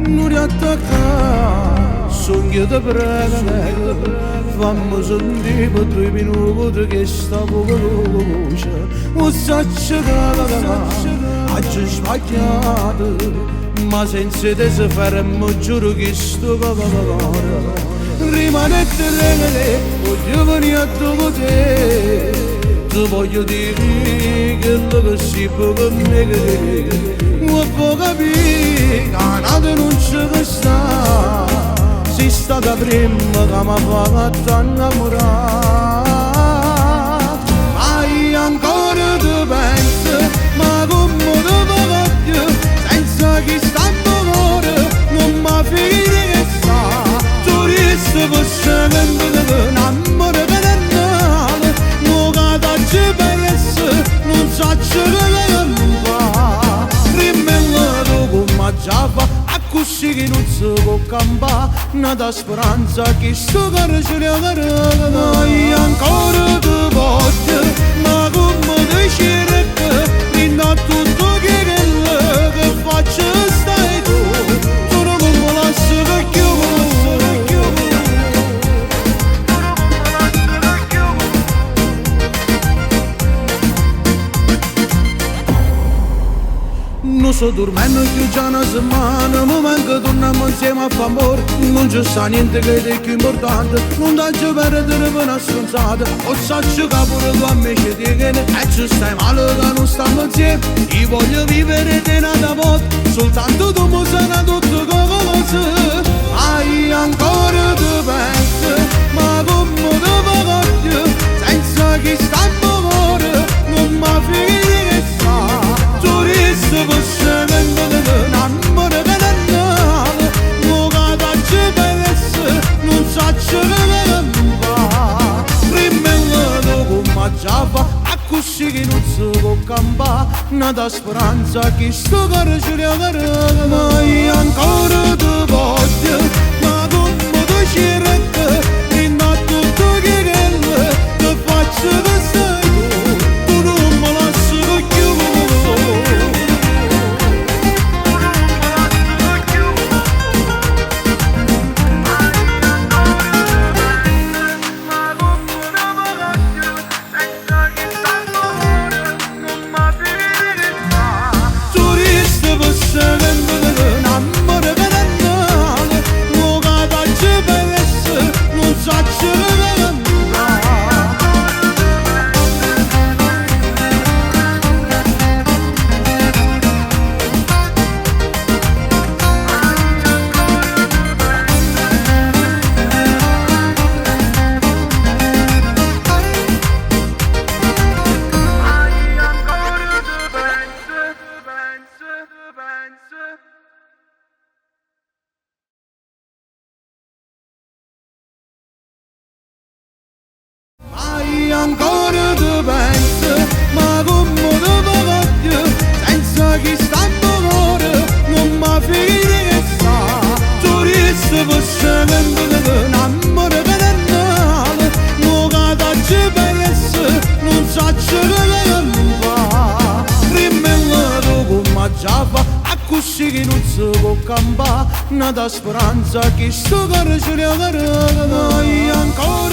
Non riattaccare Sogno te prego Fammi sentire per due minuti che sta voce O saccio che Oggi sbagliato Ma senza te se faremmo giuro che sto cuore Rimanete lei, voglio venire a dove te Ti voglio dire quello che si può con me Non può capire che nata non c'è sta Sei stata prima che mi ha fatto innamorare Ma io ancora ti penso, ma come ti voglio Senza chi sta amore, non mi fido che sta Tu resti per sempre un amore eternale Non che ci penso, non so che fa Rimmelo tu come già fa, a così che non si può campare Nata speranza che sto cuore ce l'ha Ma io ancora ti voglio, ma come ti cerco Rinda tutto quello che faccio stai tu Tu non mi lasci più Non sto dormendo più già una settimana Mi manca torniamo insieme a fare amore Non c'è sta niente che è più importante Non ti perdere per una stronzata O saccio che pure tu a me ci tieni E ci stai male che non stiamo insieme Io voglio vivere di una volta Soltanto tu mi sai tutto cosa Ma io ancora ti penso Ma come ti voglio Senza chi sta amore Non mi fido che sta Tu resti per sempre un amore eternale Non che ci penso Non so che fa Rimmelo tu come già fa A così che non si può campare Nata speranza che sto cuore ce l'ha Ma io ancora ti voglio Ma come ti cerco Rinda tutto quello che faccio che sei tu Tu non mi lasci più Tu resti per sempre un amore eternale Non che ci penso, non so che fa Ma io ancora ti penso, ma come ti voglio Senza chi sta amore, non mi fido che sta Tu resti per sempre un amore eternale Non che ci penso, non so che fa Rimmelo tu come già fa, a così che non si può campare Nata speranza che sto cuore ce l'ha Ma io ancora